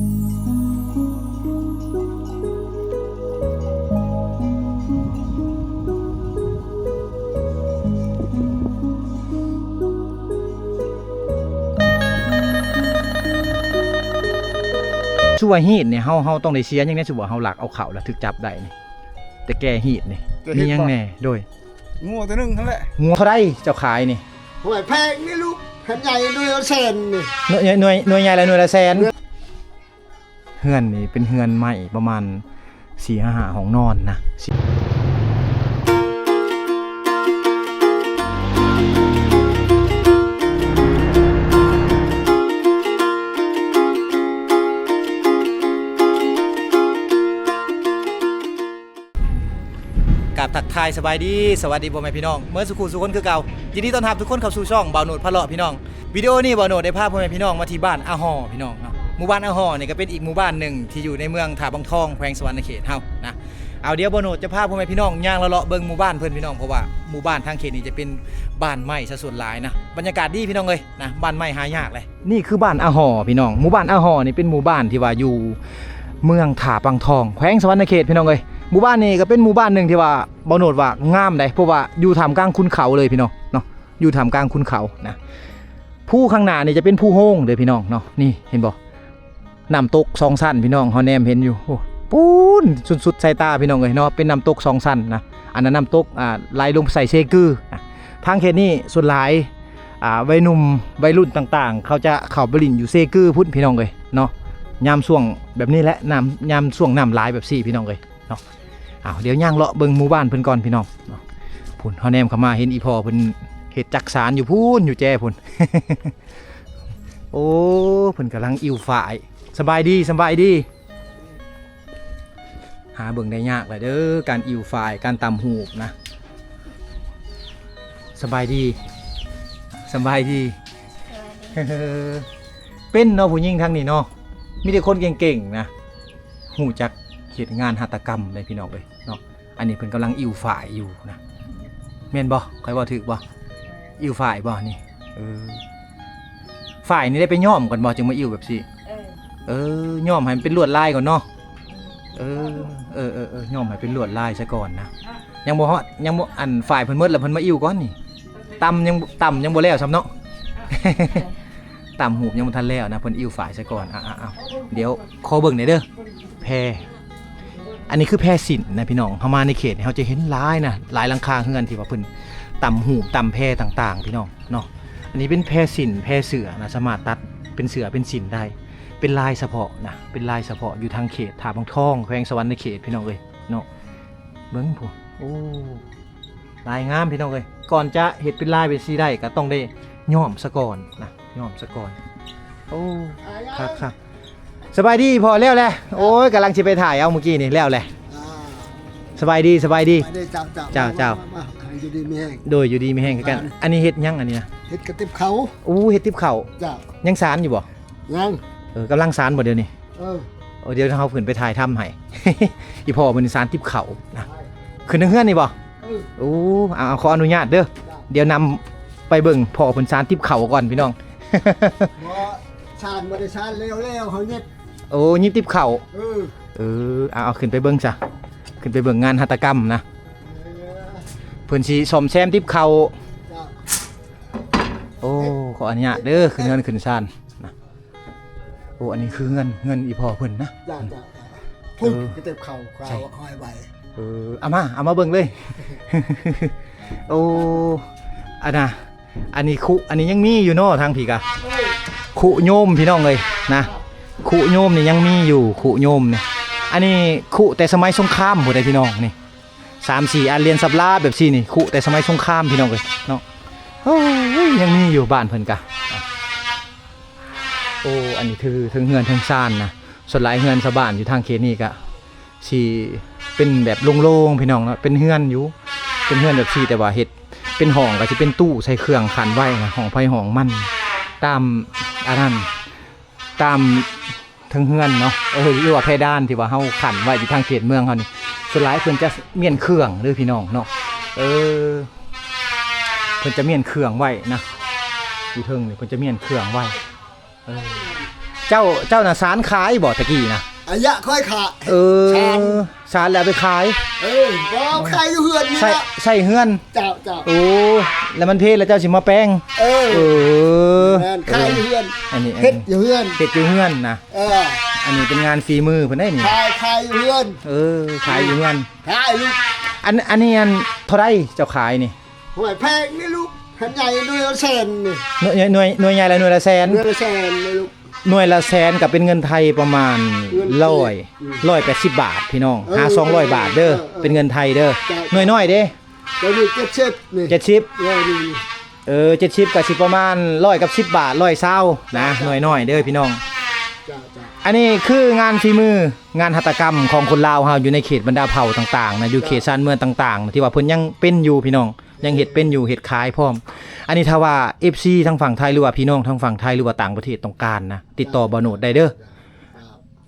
ສຸວ່າຮີດນີ້ ເຮົາ ເຮົາຕ້ອງໄດ້ເສຍຫຍັງແດ່? ສຸວ່າເຮົາລັກເອົາເຂົ້າແລ້ວຖືກຈັບໄດ້ນີ້ ແຕ່ແກ່ຮີດນີ້ ແກ່ຮີດ ມີຫຍັງແດ່? ບໍ່ ໂດຍ ງົວຕົວໜຶ່ງຫັ້ນແຫຼະ. ງົວເທົ່າໃດເຈົ້າຂາຍນີ້? ໂອ້ຍ ແພງນີ້ລູກ ຄັນໃຫຍ່ໜ່ວຍລະແສນນີ້. ໜ່ວຍ ໜ່ວຍ ໜ່ວຍໃຫຍ່ລະໜ່ວຍລະແສນ. ເຮືອນນີ້ເປັນເຮືອນໄມ້ປະມານສີ່ຫ້າຫ້ອງນອນນະ. ກາບທັກທາຍສະບາຍດີ ສະຫວັດດີພໍ່ແມ່ພີ່ນ້ອງເໝິດສູ່ຄູ່ສູ່ຄົນຄືເກົ່າ. ຍິນດີຕ້ອນຮັບທຸກຄົນເຂົ້າສູ່ຊ່ອງບ່າວໂນດພາເລາະພີ່ນ້ອງ. ວິດີໂອນີ້ບ່າວໂນດໄດ້ພາພໍ່ແມ່ພີ່ນ້ອງມາທີ່ບ້ານອາຫໍ່ພີ່ນ້ອງເນາະ. ໝູ່ບ້ານອາຫໍ່ນີ້ກໍເປັນອີກໝູ່ບ້ານໜຶ່ງທີ່ຢູ່ໃນເມືອງທ່າບາງທອງ ແຂວງສະຫວັນນະເຂດເຮົານະ. ເອົາ ດຽວບ່າວໂນດຈະພາພໍ່ແມ່ພີ່ນ້ອງຍ່າງເລາະໆເບິ່ງໝູ່ບ້ານເພິ່ນພີ່ນ້ອງ ເພາະວ່າໝູ່ບ້ານທາງເຂດນີ້ຈະເປັນບ້ານໄມ້ຊະສ່ວນຫຼາຍນະ. ບັນຍາກາດດີພີ່ນ້ອງເອີຍນະ ບ້ານໄມ້ຫາຍາກເລີຍ. ນີ້ຄືບ້ານອາຫໍ່ພີ່ນ້ອງ. ໝູ່ບ້ານອາຫໍ່ນີ້ເປັນໝູ່ບ້ານທີ່ວ່າຢູ່ເມືອງທ່າບາງທອງ ແຂວງສະຫວັນນະເຂດພີ່ນ້ອງເອີຍ. ໝູ່ບ້ານນີ້ກໍເປັນໝູ່ບ້ານໜຶ່ງທີ່ວ່າບ່າວໂນດວ່າງາມໃດ໋ ເພາະວ່າຢູ່ທ່າມກາງຂຸນເຂົາເລີຍພີ່ນ້ອງເນາະ ຢູ່ທ່າມກາງຂຸນເຂົານະ. ພູຂ້າງໜ້ານີ້ຈະເປັນພູໂຮງເດີພີ່ນ້ອງເນາະ. ນີ້ເຫັນບໍ່? ນ້ຳຕົກສອງຊັ້ນພີ່ນ້ອງ ເຮົາແນມເຫັນຢູ່ ໂອ້ ປູນ ສຸດໆສາຍຕາພີ່ນ້ອງເອີຍເນາະ. ເປັນນ້ຳຕົກສອງຊັ້ນນະ. ອັນນັ້ນນ້ຳຕົກ ອ່າ ໄຫຼລົງໃສ່ເຊກືນະ. ທາງເຂດນີ້ສ່ວນຫຼາຍ ອ່າ ໄວໜຸ່ມໄວລຸ້ນຕ່າງໆ ເຂົາຈະເຂົ້າໄປຫຼິ້ນຢູ່ເຊກືພຸ້ນພີ່ນ້ອງເອີຍເນາະ. ຍາມຊ່ວງແບບນີ້ແຫຼະ ນ້ຳ ຍາມຊ່ວງນ້ຳຫຼາຍແບບຊີ້ພີ່ນ້ອງເອີຍເນາະ. ເອົາ ດຽວຍ່າງເລາະເບິ່ງໝູ່ບ້ານເພິ່ນກ່ອນພີ່ນ້ອງເນາະ. ພຸ້ນ ເຮົາແນມເຂົ້າມາເຫັນອີ່ພໍ່ເພິ່ນເຮັດຈັກສານຢູ່ພຸ້ນ ຢູ່ແຈພຸ້ນ. ໂອ້ ເພິ່ນກຳລັງອິ້ວຝ້າຍ. ສະບາຍດີ ສະບາຍດີ. ຫາເບິ່ງໄດ້ຍາກແຫຼະເດີ ການອິ້ວຝ້າຍ ການຕ່ຳຫູບນະ. ສະບາຍດີ ສະບາຍດີ. ເປັນເນາະ ຜູ້ຍິງທາງນີ້ເນາະ ມີແຕ່ຄົນເກັ່ງໆນະ ຮູ້ຈັກເຮັດງານຫັດຖະກຳເດ້ພີ່ນ້ອງເອີຍເນາະ. ອັນນີ້ເພິ່ນກຳລັງອິ້ວຝ້າຍຢູ່ນະ ແມ່ນບໍ່? ຂ້ອຍເວົ້າຖືກບໍ່? ອິ້ວຝ້າຍບໍ່ນີ້? ເອີ ຝ້າຍນີ້ໄດ້ໄປຍ້ອມກ່ອນບໍ່ ຈຶ່ງມາອິ້ວແບບຊີ້? ເອີ ເອີ ຍ້ອມໃຫ້ມັນເປັນລວດລາຍກ່ອນເນາະ. ເອີ ເອີ ເອີ ຍ້ອມໃຫ້ເປັນລວດລາຍຊະກ່ອນນະ. ຍັງບໍ່ຮອດ ຍັງບໍ່ ອັນ ຝ້າຍເພິ່ນໝົດແລ້ວເພິ່ນມາອິ້ວກ່ອນນີ້. ຕ່ຳຍັງ ຕ່ຳຍັງບໍ່ແລ້ວຊ້ຳເນາະ. ຕ່ຳຫູບຍັງບໍ່ທັນແລ້ວນະ ເພິ່ນອິ້ວຝ້າຍຊະກ່ອນ. ອ້າວ ດຽວຂໍເບິ່ງແດ່ເດີ ແພ. ອັນນີ້ຄືແພສິນນະພີ່ນ້ອງ. ເຮົາມາໃນເຂດນີ້ ເຮົາຈະເຫັນຫຼາຍນະ ຫຼາຍຫຼັງຄາເຮືອນທີ່ວ່າເພິ່ນຕ່ຳຫູບ ຕ່ຳແພຕ່າງໆ ພີ່ນ້ອງເນາະ. ອັນນີ້ເປັນແພສິນ ແພເສື້ອນະ ສາມາດຕັດເປັນເສື້ອເປັນສິນໄດ້ ເປັນລາຍສະເພາະນະ ເປັນລາຍສະເພາະ ຢູ່ທາງເຂດທ່າບາງທອງ ແຂວງສະຫວັນນະເຂດ ພີ່ນ້ອງເອີຍເນາະ. ເບິ່ງພຸ້ນ ໂອ້ ລາຍງາມພີ່ນ້ອງເອີຍ. ກ່ອນຈະເຮັດເປັນລາຍເປັນສີໄດ້ກໍຕ້ອງໄດ້ຍ້ອມສະກ່ອນນະ ຍ້ອມສະກ່ອນ. ໂອ້ ຄັກໆ. ສະບາຍດີພໍ່. ແລ້ວແຫຼະ. ໂອ້ຍ ກຳລັງຊິໄປຖ່າຍເອົາມື້ກີ້ນີ້ ແລ້ວແຫຼະ. ອ່າ ສະບາຍດີ ສະບາຍດີ. ສະບາຍດີ ເຈົ້າ ເຈົ້າ ເຈົ້າ ເຈົ້າ ມາ ມາ ມາ ຢູ່ດີມີແຮງ. ໂດຍ ຢູ່ດີມີແຮງຄືກັນ. ອ່າ ອັນນີ້ເຮັດຫຍັງອັນນີ້ນະ? ເຮັດກະຕິບເຂົ້າ. ໂອ້ ເຮັດຕິບເຂົ້າ. ເຈົ້າ ຍັງສານຢູ່ບໍ່? ຍັງ. ເອີ ກຳລັງສານບໍ່ດຽວນີ້? ເອີ ໂອ້ ດຽວເຮົາຂຶ້ນໄປຖ່າຍທຳໃຫ້. ອີ່ພໍ່ເພິ່ນສານຕິບເຂົ້ານະ. ຂຶ້ນທາງເຮືອນນີ້ບໍ່? ເອີ ໂອ້ ເອົາ ຂໍອະນຸຍາດເດີ. ເຈົ້າ ດຽວນຳໄປເບິ່ງພໍ່ເພິ່ນສານຕິບເຂົ້າກ່ອນພີ່ນ້ອງ. ບໍ່ ສານບໍ່ໄດ້ສານແລ້ວໆ ເຮົາຫຍິບ. ໂອ້ ຫຍິບຕິບເຂົ້າ. ເອີ ເອີ ເອົາ ເອົາຂຶ້ນໄປເບິ່ງຊະ ຂຶ້ນໄປເບິ່ງງານຫັດຖະກຳນະ. ເອີ ເພິ່ນຊິສ້ອມແຊມຕິບເຂົ້າ. ເຈົ້າ ໂອ້ ຂໍອະນຸຍາດເດີ ຂຶ້ນເຮືອນຂຶ້ນຊານນະ. ໂອ້ ອັນນີ້ຄືເຮືອນ ເຮືອນອີ່ພໍ່ເພິ່ນນະ. ເຈົ້າ ເຈົ້າ ເຈົ້າ ເອີ ພຸ້ນ ກະຕິບເຂົ້າ ເຂົາເອົາໄວ້. ເອີ ເອົາມາ ເອົາມາເບິ່ງເລີຍ. ໂອ້ ອັນນ່າ ອັນນີ້ຄຸ ອັນນີ້ຍັງມີຢູ່ເນາະ ທາງພີ້ກະ ຄຸໂຍມພີ່ນ້ອງເອີຍນະ. ຄຸໂຍມນີ້ຍັງມີຢູ່ ຄຸໂຍມນີ້. ອັນນີ້ຄຸແຕ່ສະໄໝສົງຄາມພຸ້ນເດ້ພີ່ນ້ອງນີ້. ສາມສີ່ອັນລຽນສັບລາແບບຊີ້ນີ້ ຄຸແຕ່ສະໄໝສົງຄາມພີ່ນ້ອງເອີຍເນາະ. ໂອ້ຍ ຍັງມີຢູ່ບ້ານເພິ່ນກະ. ໂອ້ ອັນນີ້ຖືເທິງເຮືອນເທິງຊານນະ. ສ່ວນຫຼາຍເຮືອນຊາວບ້ານຢູ່ທາງເຂດນີ້ກະຊິເປັນແບບໂລ່ງໆ ພີ່ນ້ອງເນາະ. ເປັນເຮືອນຢູ່ ເປັນເຮືອນແບບຊີ້ ແຕ່ວ່າເຮັດເປັນຫ້ອງ ກະຊິເປັນຕູ້ໃສ່ເຄື່ອງຂັນໄວ້ນະ ຫ້ອງໃຜຫ້ອງມັນ ຕາມອັນນັ້ນ ຕາມເທິງເຮືອນເນາະ. ເອີ ຫຼືວ່າເພດານທີ່ວ່າເຮົາຂັນໄວ້ຢູ່ທາງເຂດເມືອງເຮົານີ້ ສ່ວນຫຼາຍເພິ່ນຈະມ້ຽນເຄື່ອງເດີພີ່ນ້ອງເນາະ. ເອີ ເພິ່ນຈະມ້ຽນເຄື່ອງໄວ້ນະ ຢູ່ເທິງນີ້ເພິ່ນຈະມ້ຽນເຄື່ອງໄວ້. ເອີ ເຈົ້າ ເຈົ້ານະສານຂາຍບໍ່ຕະກີ້ນະ? ອາຍະ ຂ້ອຍຂາຍ ເອີ ສານ ສານແລ້ວເອົາໄປຂາຍ. ເອີ ບໍ່ ເອົາຂາຍຢູ່ເຮືອນນີ້ ໃສ່ ລະ ໃສ່ເຮືອນ. ເຈົ້າ ເຈົ້າ ໂອ້ ແລ້ວມັນເພແລ້ວເຈົ້າຊິມາແປງ. ເອີ ເອີ ແມ່ນ ຂາຍຢູ່ເຮືອນ. ອັນນີ້ ອັນນີ້ ເຮັດຢູ່ເຮືອນ ເຮັດຢູ່ເຮືອນນະ. ເອີ ອັນນີ້ເປັນງານຝີມືເພິ່ນເດ້ນີ້. ຂາຍ ຂາຍຢູ່ເຮືອນ. ເອີ ຂາຍຢູ່ເຮືອນ. ຂາຍລູກ. ອັນ ອັນນີ້ອັນເທົ່າໃດເຈົ້າຂາຍນີ້? ໂອ້ຍ ແພງນີ້ລູກ ຄັນໃຫຍ່ໜ່ວຍລະແສນນີ້. ໜ່ວຍ ໜ່ວຍ ໜ່ວຍໃຫຍ່ລະໜ່ວຍລະແສນ. ໜ່ວຍລະແສນນີ້ລູກ. ໜ່ວຍລະແສນກໍເປັນເງິນໄທປະມານ ເງິນ ຮ້ອຍ ອືມ ຮ້ອຍແປດສິບບາດພີ່ນ້ອງ. ເອີ ຫາສອງຮ້ອຍບາດເດີ. ເອີ ເອີ ເປັນເງິນໄທເດີ. ເຈົ້າ ໜ່ວຍນ້ອຍເດ້? ຕົວນີ້ເຈັດສິບນີ້. ເຈັດສິບ. ເອີ ນີ້ ນີ້. ເອີ ເຈັດສິບກໍຊິປະມານຮ້ອຍກັບສິບບາດ ຮ້ອຍຊາວນະ. ເຈົ້າ ໜ່ວຍນ້ອຍເດີພີ່ນ້ອງ. ເຈົ້າ ເຈົ້າ ອັນນີ້ຄືງານຝີມື ງານຫັດຖະກຳຂອງຄົນລາວເຮົາຢູ່ໃນເຂດບັນດາເຜົ່າຕ່າງໆນະ ຢູ່ເຂດຊານເມືອງຕ່າງໆນະ ທີ່ວ່າເພິ່ນຍັງເປັນຢູ່ພີ່ນ້ອງ ຍັງເຮັດເປັນຢູ່ ເຮັດຂາຍພ້ອມ. ອັນນີ້ຖ້າວ່າເອັຟຊີທາງຝັ່ງໄທ ຫຼືວ່າພີ່ນ້ອງທາງຝັ່ງໄທ ຫຼືວ່າຕ່າງປະເທດຕ້ອງການນະ ຕິດຕໍ່ບ່າວໂນດໄດ້ເດີ.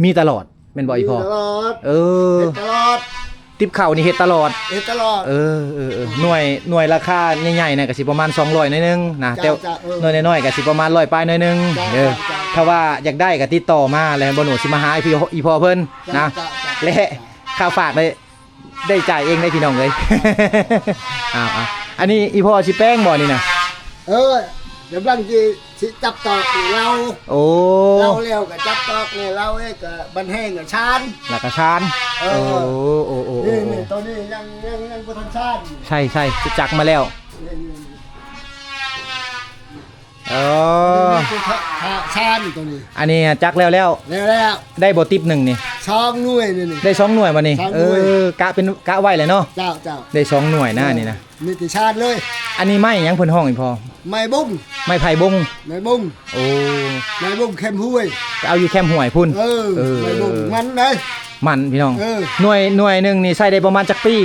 ມີຕະຫຼອດແມ່ນບໍ່ອີ່ພໍ່? ມີຕະຫຼອດ. ເອີ ເຮັດຕະຫຼອດ. ຕິບເຂົ້ານີ້ເຮັດຕະຫຼອດ. ເຮັດຕະຫຼອດ. ເອີ ເອີ ເອີ ໜ່ວຍ ໜ່ວຍລາຄາໃຫຍ່ໆນະ ກໍຊິປະມານສອງຮ້ອຍໜ້ອຍໜຶ່ງນະ. ເຈົ້າ ແຕ່ ເຈົ້າ ເອີ ໜ່ວຍນ້ອຍໆກໍຊິປະມານຮ້ອຍປາຍໜ້ອຍໜຶ່ງ. ເຈົ້າ ເດີ ເຈົ້າ ເຈົ້າ ຖ້າວ່າຢາກໄດ້ກໍຕິດຕໍ່ມາ ແລ້ວບ່າວໂນດຊິມາຫາອີ່ພໍ່ ອີ່ພໍ່ເພິ່ນນະ. ເຈົ້າ ເຈົ້າ ເຈົ້າ ແລະ ຄ່າຝາກໄດ້ ໄດ້ຈ່າຍເອງເດ້ພີ່ນ້ອງເອີຍ. ເອົາໆ ອັນນີ້ອີ່ພໍ່ຊິແປງບໍ່ນີ້ນະ? ເອີ ກຳລັງຊິ ຊິຈັບຕອກນີ້ລາວ. ໂອ້ ລາວແລ້ວກໍຈັບຕອກນີ້ລາວເອງ ກໍບັນແຮງກໍຊານ ແລ້ວກໍຊານ. ເອີ ໂອ້ ໂອ້ ໂອ້ ນີ້ ໂອ້ ນີ້ ໂຕນີ້ຍັງ ຍັງ ຍັງບໍ່ທັນຊານ. ໃຊ່ ໃຊ່ ຈັກມາແລ້ວ. ນີ້ ນີ້ ນີ້ ເອີ ນີ້ ນີ້ ຊານໂຕນີ້. ອັນນີ້ຈັກແລ້ວ ແລ້ວ ແລ້ວ ແລ້ວ. ໄດ້ບໍ່ຕິບໜຶ່ງນີ້? ສອງໜ່ວຍນີ້ ນີ້ ໄດ້ສອງໜ່ວຍບໍ່ນີ້? ສອງໜ່ວຍ. ເອີ ກະເປັນ ກະໄວ້ແລ້ວເນາະ. ເຈົ້າ ເຈົ້າ ໄດ້ສອງໜ່ວຍນະ ເອີ ນີ້ນະ. ມີແຕ່ຊາດເລີຍ. ອັນນີ້ໄມ້ຫຍັງເພິ່ນຮ້ອງອີ່ພໍ່? ໄມ້ບົງ. ໄມ້ໄຜ່ບົງ. ໄມ້ບົງ. ໂອ້ ໄມ້ບົງແຄມຫ້ວຍ. ໄປເອົາຢູ່ແຄມຫ້ວຍພຸ້ນ. ເອີ ເອີ ໄມ້ບົງມັນເດ້ ມັນພີ່ນ້ອງ. ເອີ ໜ່ວຍ ໜ່ວຍໜຶ່ງນີ້ໃຊ້ໄດ້ປະມານຈັກປີ?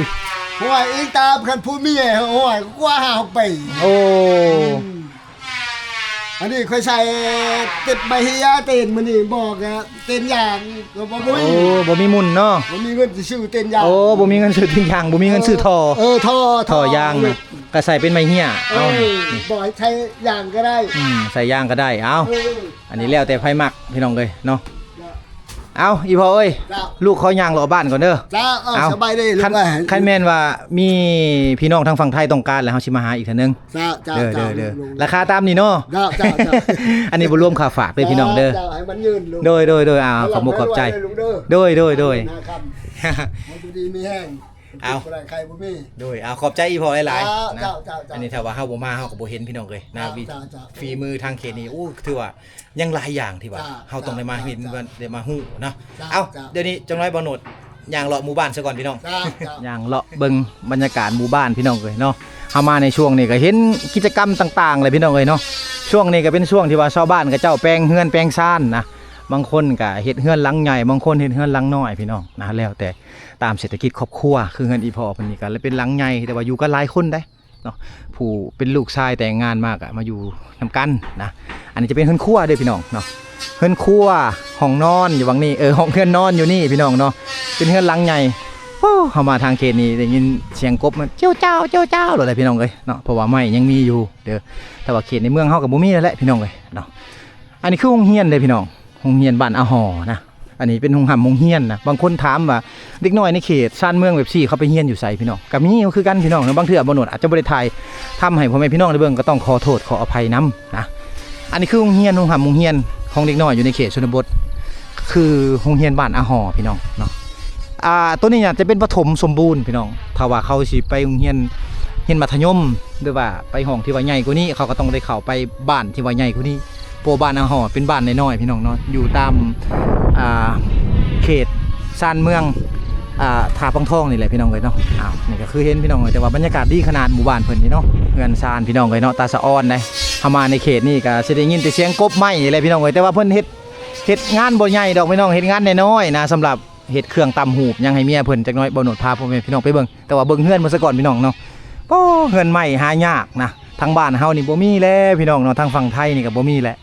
ໂອ້ຍ ອີງຕາມຄັນຜູ້ເມຍ ໂອ້ຍ ກວ່າຫ້າຫົກປີ. ໂອ້ ອືມ ອັນນີ້ຂ້ອຍໃສ່ຕິດໃບເຮຍ ເຕັນມື້ນີ້ບໍ່ກະເຕັນຢາງກໍບໍ່ມີ. ໂອ້ ບໍ່ມີໝຸ່ນເນາະ. ບໍ່ມີເງິນຊິຊື້ເຕັນຢາງ. ໂອ້ ບໍ່ມີເງິນຊື້ເຕັນຢາງ ບໍ່ມີເງິນຊື້ທໍ່. ເອີ ທໍ່ ທໍ່ຢາງນະ ກໍໃສ່ເປັນໄມ້ເຮຍ. ເອີ ເອົາ ບໍ່ໃຫ້ໃສ່ຢາງກໍໄດ້. ອືມ ໃສ່ຢາງກໍໄດ້. ເອົາ ເອີ ອັນນີ້ແລ້ວແຕ່ໃຜມັກພີ່ນ້ອງເອີຍເນາະ. ເຈົ້າ ເອົາ ອີ່ພໍ່ເອີຍ ເຈົ້າ ລູກຂໍຍ່າງເລາະບ້ານກ່ອນເດີ. ເຈົ້າ ເອົາ ເອົາ ສະບາຍດີລູກເອີຍ. ຄັນແມ່ນວ່າມີພີ່ນ້ອງທາງຝັ່ງໄທຕ້ອງການແລ້ວ ເຮົາຊິມາຫາອີກເທື່ອໜຶ່ງ. ເຈົ້າ ເຈົ້າ ເດີ ເຈົ້າ ເດີ ເດີ ລາຄາຕາມນີ້ເນາະ. ເຈົ້າ ເຈົ້າ ເຈົ້າ ອັນນີ້ບໍ່ລວມຄ່າຝາກເດີພີ່ນ້ອງເດີ. ເຈົ້າ ໃຫ້ມັນຍືນລູກ. ໂດຍ ໂດຍ ໂດຍ ເອົາ ຂອບມຸກຂອບໃຈ. ໂດຍ ໂດຍ ໂດຍ ໃຫ້ເງິນໃຫ້ຄຳ ໃຫ້ຢູ່ດີມີແຮງ. ເອົາ ເຈັບບໍ່ໄດ້ໄຂ້ບໍ່ມີ. ໂດຍ ເອົາ ຂອບໃຈອີ່ພໍ່ຫຼາຍໆນະ. ເຈົ້າ ເຈົ້າ ເຈົ້າ ອັນນີ້ຖ້າວ່າເຮົາບໍ່ມາ ເຮົາກໍບໍ່ເຫັນພີ່ນ້ອງເອີຍນະ. ເຈົ້າ ເຈົ້າ ເຈົ້າ ຝີມືທາງເຂດນີ້ ໂອ້ ຖືວ່າ ຍັງຫຼາຍຢ່າງທີ່ວ່າ ເຈົ້າ ເຮົາຕ້ອງໄດ້ມາເຫັນ ເຈົ້າ ເຈົ້າ ໄດ້ມາຮູ້ເນາະ. ເຈົ້າ ເອົ້າ ເຈົ້າ ດຽວນີ້ຈັກໜ້ອຍບ່າວໂນດຍ່າງເລາະໝູ່ບ້ານຊະກ່ອນພີ່ນ້ອງ. ເຈົ້າ ເຈົ້າ ຍ່າງເລາະເບິ່ງບັນຍາກາດໝູ່ບ້ານພີ່ນ້ອງເອີຍເນາະ. ເຮົາມາໃນຊ່ວງນີ້ກໍເຫັນກິດຈະກຳຕ່າງໆແຫຼະພີ່ນ້ອງເອີຍເນາະ. ຊ່ວງນີ້ກໍເປັນຊ່ວງທີ່ວ່າຊາວບ້ານເຂົາເຈົ້າແປງເຮືອນແປງຊານນະ. ບາງຄົນກໍເຮັດເຮືອນຫຼັງໃຫຍ່ ບາງຄົນເຮັດເຮືອນຫຼັງນ້ອຍພີ່ນ້ອງນະ ແລ້ວແຕ່ຕາມເສດຖະກິດຄອບຄົວ. ຄືເຮືອນອີ່ພໍ່ເພິ່ນນີ້ກໍເປັນຫຼັງໃຫຍ່ ແຕ່ວ່າຢູ່ກັນຫຼາຍຄົນເດ້. ເນາະ ຜູ້ເປັນລູກຊາຍແຕ່ງງານມາກະມາຢູ່ນຳກັນນະ. ອັນນີ້ຈະເປັນເຮືອນຄົວເດີພີ່ນ້ອງເນາະ ເຮືອນຄົວ ຫ້ອງນອນຢູ່ຫວ່າງນີ້ ເອີ ຫ້ອງ ເຮືອນນອນຢູ່ນີ້ພີ່ນ້ອງເນາະ. ເປັນເຮືອນຫຼັງໃຫຍ່. ໂອ້ ເຮົາມາທາງເຂດນີ້ໄດ້ຍິນສຽງກົບມັນເຈົ້າເຈົ້າ ເຈົ້າເຈົ້າໂລດແຫຼະພີ່ນ້ອງເອີຍເນາະ ເພາະວ່າໄມ້ຍັງມີຢູ່ເດີ. ແຕ່ວ່າເຂດໃນເມືອງເຮົາກໍບໍ່ມີແລ້ວແຫຼະພີ່ນ້ອງເອີຍເນາະ. ອັນນີ້ຄືໂຮງຮຽນເດ້ພີ່ນ້ອງ ໂຮງຮຽນບ້ານອາຫໍ່ນະ. ອັນນີ້ເປັນໂຮງຮ່ຳໂຮງຮຽນນະ. ບາງຄົນຖາມວ່າເດັກນ້ອຍໃນເຂດຊານເມືອງແບບຊີ້ ເຂົາໄປຮຽນຢູ່ໃສພີ່ນ້ອງ? ກໍມີຄືກັນພີ່ນ້ອງເນາະ. ບາງເທື່ອບ່າວໂນດອາດຈະບໍ່ໄດ້ຖ່າຍທຳໃຫ້ພໍ່ແມ່ພີ່ນ້ອງໄດ້ເບິ່ງ ກໍຕ້ອງຂໍໂທດຂໍອະໄພນຳນະ. ອັນນີ້ຄືໂຮງຮຽນ ໂຮງຮ່ຳໂຮງຮຽນຂອງເດັກນ້ອຍຢູ່ໃນເຂດຊົນນະບົດ ຄືໂຮງຮຽນບ້ານອາຫໍ່ພີ່ນ້ອງເນາະ. ອ່າ ໂຕນີ້ອາດຈະເປັນປະຖົມສົມບູນພີ່ນ້ອງ ຖ້າວ່າເຂົາຊິໄປໂຮງຮຽນ ຮຽນມັດທະຍົມ ຫຼືວ່າໄປຫ້ອງທີ່ວ່າໃຫຍ່ກວ່ານີ້ ເຂົາກໍຕ້ອງໄດ້ເຂົ້າໄປບ້ານທີ່ວ່າໃຫຍ່ກວ່ານີ້. ເພາະວ່າບ້ານອາຫໍ່ເປັນບ້ານນ້ອຍໆ ພີ່ນ້ອງເນາະ ຢູ່ຕາມ ອ່າ ເຂດຊານເມືອງ ອ່າ ທ່າປາງທອງນີ້ແຫຼະພີ່ນ້ອງເອີຍເນາະ. ອ້າວ ນີ້ກໍຄືເຫັນພີ່ນ້ອງເອີຍ ແຕ່ວ່າບັນຍາກາດດີຂະໜາດ ໝູ່ບ້ານເພິ່ນນີ້ເນາະ ເຮືອນຊານພີ່ນ້ອງເອີຍເນາະ ຕາສະອອນໃດ. ເຮົາມາໃນເຂດນີ້ກໍຊິໄດ້ຍິນແຕ່ສຽງກົບໄມ້ນີ້ແຫຼະພີ່ນ້ອງເອີຍ ແຕ່ວ່າເພິ່ນເຮັດ ເຮັດງານບໍ່ໃຫຍ່ດອກພີ່ນ້ອງ ເຮັດງານນ້ອຍໆນະ ສຳລັບ ເຮັດເຄື່ອງຕ່ຳຫູບຫຍັງໃຫ້ເມຍເພິ່ນ. ຈັກໜ້ອຍບ່າວໂນດພາພໍ່ແມ່ພີ່ນ້ອງໄປເບິ່ງ ແຕ່ວ່າເບິ່ງເຮືອນເພິ່ນສາກ່ອນພີ່ນ້ອງເນາະ. ໂອ້ ເຮືອນໄມ້ຫາຍາກນະ ທາງບ້ານເຮົານີ້ບໍ່ມີແລ້ວພີ່ນ້ອງເນາະ ທາງຝັ່ງໄທນີ້ກໍບໍ່ມີແຫຼະ.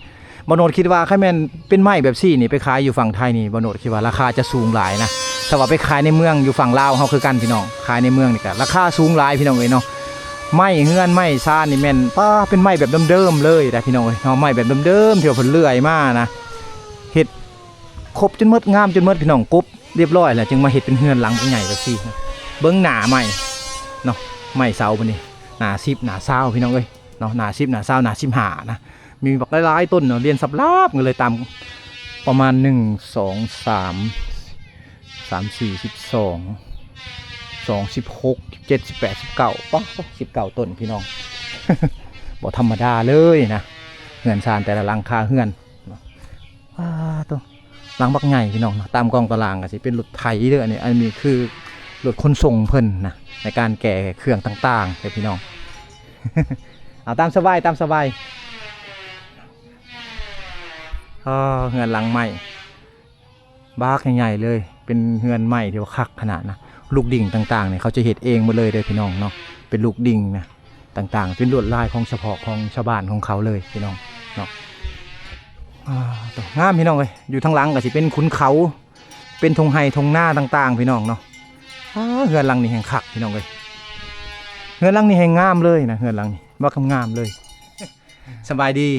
ບ່າວໂນດຄິດວ່າຄັນແມ່ນເປັນໄມ້ແບບຊີ້ນີ້ ໄປຂາຍຢູ່ຝັ່ງໄທນີ້ ບ່າວໂນດຄິດວ່າລາຄາຈະສູງຫຼາຍນະ. ຖ້າວ່າໄປຂາຍໃນເມືອງຢູ່ຝັ່ງລາວເຮົາຄືກັນພີ່ນ້ອງ ຂາຍໃນເມືອງນີ້ກໍລາຄາສູງຫຼາຍພີ່ນ້ອງເອີຍເນາະ. ໄມ້ເຮືອນໄມ້ຊານນີ້ແມ່ນ ປ້າ ເປັນໄມ້ແບບເດີມໆເລີຍນະພີ່ນ້ອງເອີຍເນາະ ໄມ້ແບບເດີມໆ ທີ່ວ່າເພິ່ນເລື່ອຍມານະ. ເຮັດຄົບຈົນໝົດ ງາມຈົນໝົດພີ່ນ້ອງ ກົບຮຽບຮ້ອຍແລ້ວ ຈຶ່ງມາເຮັດເປັນເຮືອນຫຼັງໃຫຍ່ແບບຊີ້ນະ. ເບິ່ງໜ້າໃໝ່ເນາະ ໃໝ່ເສົາບັດນີ້ ໜ້າສິບ ໜ້າຊາວ ພີ່ນ້ອງເອີຍເນາະ ໜ້າສິບ ໜ້າຊາວ ໜ້າສິບຫ້ານະ. ມີບັກຫຼາຍໆຕົ້ນເນາະ ລຽນສັບລາບກັນເລີຍ ຕາມປະມານ ໜຶ່ງ ສອງ ສາມ ສາມ ສີ່ ສິບສອງ ສອງ ສິບຫົກ ສິບເຈັດ ສິບແປດ ສິບເກົ້າ ປາດ ສິບເກົ້າຕົ້ນພີ່ນ້ອງ ບໍ່ທຳມະດາເລີຍນະ. ເຮືອນຊານແຕ່ລະຫຼັງຄາເຮືອນເນາະ ປາດໂທ້ ຫຼັງບັກໃຫຍ່ພີ່ນ້ອງເນາະ. ຕາມກ້ອງຕາລາງກໍຊິເປັນລົດໄຖເດີ ອັນນີ້ ອັນນີ້ຄືລົດຂົນສົ່ງເພິ່ນນະ ໃນການແກ່ເຄື່ອງຕ່າງໆເດີພີ່ນ້ອງ. ເອົາຕາມສະບາຍ ຕາມສະບາຍ. ອໍ ເຮືອນຫຼັງໃໝ່ ບັກໃຫຍ່ໆເລີຍ ເປັນເຮືອນໄມ້ທີ່ວ່າຄັກຂະໜາດນະ. ລູກດິ້ງຕ່າງໆນີ້ ເຂົາຈະເຮັດເອງໝົດເລີຍເດີພີ່ນ້ອງເນາະ ເປັນລູກດິ້ງນະ ຕ່າງໆ ເປັນລວດລາຍຂອງສະເພາະຂອງຊາວບ້ານຂອງເຂົາເລີຍພີ່ນ້ອງເນາະ. ອ່າ ໂທ້ ງາມພີ່ນ້ອງເອີຍ ຢູ່ທາງຫຼັງກໍຊິເປັນຂຸນເຂົາ ເປັນທົ່ງໄຮ່ທົ່ງນາຕ່າງໆ ພີ່ນ້ອງເນາະ. ອ່າ ເຮືອນຫຼັງນີ້ແຮ່ງຄັກພີ່ນ້ອງເອີຍ ເຮືອນຫຼັງນີ້ແຮ່ງງາມເລີຍນະ ເຮືອນຫຼັງນີ້ບັກງາມເລີຍ. ສະບາຍດີ.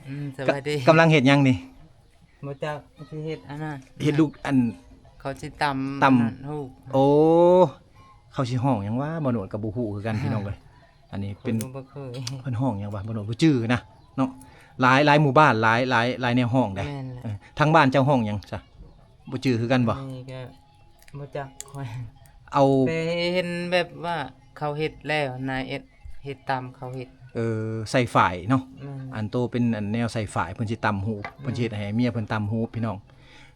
ອືມ ສະບາຍດີ. ກຳລັງເຮັດຫຍັງນີ້? ບໍ່ຈັກຊິເຮັດອັນນັ້ນ ເຮັດລູກອັນ ເຂົາຊິຕຳ ຕຳ ອັນນັ້ນ ໂອ້ ເຂົາຊິຮ້ອງຫຍັງຫວາ ບ່າວໂນດກໍບໍ່ຮູ້ຄືກັນພີ່ນ້ອງເອີຍ. ອັນນີ້ເປັນ ຂ້ອຍກໍບໍ່ເຄີຍ ເພິ່ນຮ້ອງຫຍັງຫວາ ບ່າວໂນດບໍ່ຈື່ນະເນາະ. ຫຼາຍ ຫຼາຍໝູ່ບ້ານ ຫຼາຍ ຫຼາຍ ຫຼາຍແນວຮ້ອງໃດ. ແມ່ນແຫຼະ ເອີ ທາງບ້ານເຈົ້າຮ້ອງຫຍັງຊະ ບໍ່ຈື່ຄືກັນບໍ່? ອັນນີ້ກໍບໍ່ຈັກຂ້ອຍ ເອົາ ແຕ່ເຫັນແບບວ່າເຂົາເຮັດແລ້ວນາ ເຮັດ ເຮັດຕາມເຂົາເຮັດ. ເອີ ໃສ່ຝ້າຍເນາະ. ແມ່ນ ອັນໂຕເປັນອັນແນວໃສ່ຝ້າຍ ເພິ່ນຊິຕຳຫູບ ອືມ ເພິ່ນຊິເຮັດໃຫ້ເມຍເພິ່ນຕຳຫູບພີ່ນ້ອງ.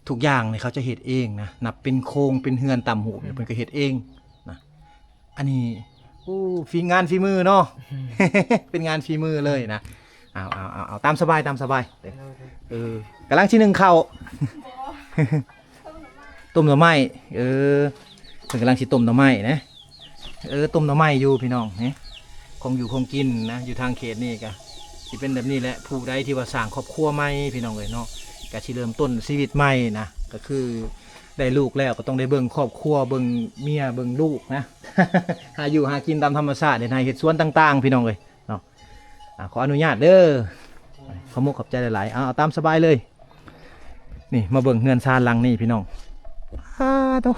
ທຸກຢ່າງນີ້ເຂົາຈະເຮັດເອງນະ ນັບເປັນໂຄງເປັນເຮືອນ ຕຳຫູບນີ້ ອືມ ເພິ່ນກໍເຮັດເອງນະ. ອັນນີ້ ໂອ້ ຝີ ງານຝີມືເນາະ ອືມ ເປັນງານຝີມືເລີຍນະ. ເອົາ ເອົາ ເອົາ ເອົາ ຕາມສະບາຍ ຕາມສະບາຍ. ໂດຍ ໂດຍ ເອີ ກຳລັງຊິໜຶ້ງເຂົ້າ ຕົ້ມໜໍ່ໄມ້. ເອີ ເພິ່ນກຳລັງຊິຕົ້ມໜໍ່ໄມ້ນະ. ເອີ ຕົ້ມໜໍ່ໄມ້ຢູ່ພີ່ນ້ອງ ນີ້ ຂອງຢູ່ຂອງກິນນະ ຢູ່ທາງເຂດນີ້ກະຊິເປັນແບບນີ້ແຫຼະ. ຜູ້ໃດທີ່ວ່າສ້າງຄອບຄົວໃໝ່ພີ່ນ້ອງເອີຍເນາະ ກະຊິເລີ່ມຕົ້ນຊີວິດໃໝ່ນະ ກະຄືໄດ້ລູກແລ້ວກໍຕ້ອງໄດ້ເບິ່ງຄອບຄົວ ເບິ່ງເມຍ ເບິ່ງລູກນະ ຫາຢູ່ຫາກິນຕາມທຳມະຊາດ ເຮັດໄຮ່ເຮັດສວນຕ່າງໆ ພີ່ນ້ອງເອີຍເນາະ. ອ່າ ຂໍອະນຸຍາດເດີ ຂອບມຸກຂອບໃຈຫຼາຍໆ. ເອົາ ເອົາຕາມສະບາຍເລີຍ. ນີ້ມາເບິ່ງເຮືອນຊານຫຼັງນີ້ພີ່ນ້ອງ. ອາໂທ້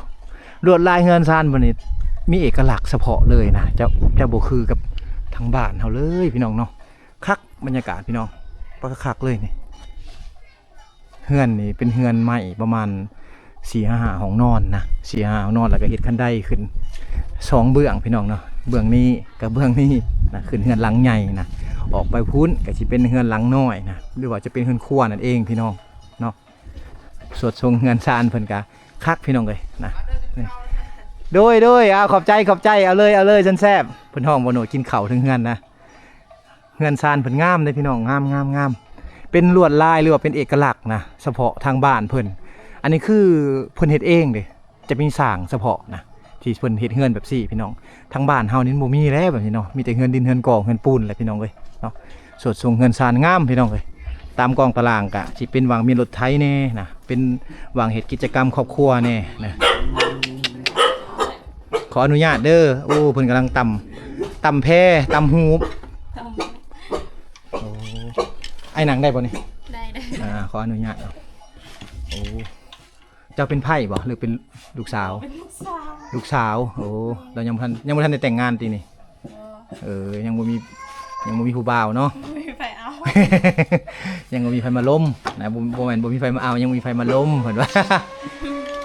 ລວດລາຍເຮືອນຊານເພິ່ນນີ້ມີເອກະລັກສະເພາະເລີຍນະ ຈະ ຈະບໍ່ຄືກັບທາງບ້ານເຮົາເລີຍພີ່ນ້ອງເນາະ. ຄັກ ບັນຍາກາດພີ່ນ້ອງ ປາ ຄັກເລີຍນີ້. ເຮືອນນີ້ເປັນເຮືອນໄມ້ປະມານສີ່ຫ້າຫ້ອງນອນນະ ສີ່ຫ້າຫ້ອງນອນ ແລ້ວກໍເຮັດຄັນໄດຂຶ້ນສອງເບື້ອງພີ່ນ້ອງເນາະ. ເບື້ອງນີ້ກັບເບື້ອງນີ້ນະ ຂຶ້ນເຮືອນຫຼັງໃຫຍ່ນະ. ອອກໄປພຸ້ນກໍຊິເປັນເຮືອນຫຼັງນ້ອຍນະ ຫຼືວ່າຈະເປັນເຮືອນຄົວນັ້ນເອງພີ່ນ້ອງເນາະ. ສວດຊົງເຮືອນຊານເພິ່ນກະຄັກພີ່ນ້ອງເອີຍນະ. ໂດຍ ໂດຍ ເອົາ ຂອບໃຈ ຂອບໃຈ. ເອົາເລີຍ ເອົາເລີຍ ຊັ້ນແຊບ. ເພິ່ນຮ້ອງບໍ່ໂນດ ກິນເຂົ້າເທິງເຮືອນນະ. ເຮືອນຊານເພິ່ນງາມເດ້ພີ່ນ້ອງ ງາມ ງາມ ງາມ. ເປັນລວດລາຍ ຫຼືວ່າເປັນເອກະລັກນະ ສະເພາະທາງບ້ານເພິ່ນ. ອັນນີ້ຄືເພິ່ນເຮັດເອງເດ້ ຈະມີຊ່າງສະເພາະນະ ທີ່ເພິ່ນເຮັດເຮືອນແບບຊີ້ພີ່ນ້ອງ. ທາງບ້ານເຮົານີ້ບໍ່ມີແລ້ວແບບນີ້ເນາະ ມີແຕ່ເຮືອນດິນ ເຮືອນກອງ ເຮືອນປູນແຫຼະພີ່ນ້ອງເອີຍເນາະ. ສວດຊົງເຮືອນຊານງາມພີ່ນ້ອງເອີຍ. ຕາມກ້ອງຕາລາງກະຊິເປັນວ່າມີລົດໄຖແດ່ນະ ເປັນວ່າເຮັດກິດຈະກຳຄອບຄົວແດ່ນະ. ຂໍອະນຸຍາດເດີ. ໂອ້ ເພິ່ນກຳລັງຕຳ ຕຳແພ ຕຳຫູບ. ຕຳ ໂອ້ ອ້າຍນັ່ງໄດ້ບໍ່ນີ້? ໄດ້ ໄດ້. ອ່າ ຂໍອະນຸຍາດເນາະ. ໂອ້ ເຈົ້າເປັນໃພ້ບໍ່ ຫຼືເປັນລູກສາວ? ເປັນລູກສາວ ລູກສາວ. ໂອ້ ລາວຍັງບໍ່ທັນ ຍັງບໍ່ທັນໄດ້ແຕ່ງງານຕິນີ້? ບໍ່ ເອີ ຍັງບໍ່ມີ ຍັງບໍ່ມີຜູ້ບ່າວເນາະ. ບໍ່ມີໃຜເອົາ ຍັງບໍ່ມີໃຜມາລົມນະ. ບໍ່ ບໍ່ແມ່ນບໍ່ມີໃຜມາເອົາ ຍັງບໍ່ມີໃຜມາລົມ ເພິ່ນວ່າ.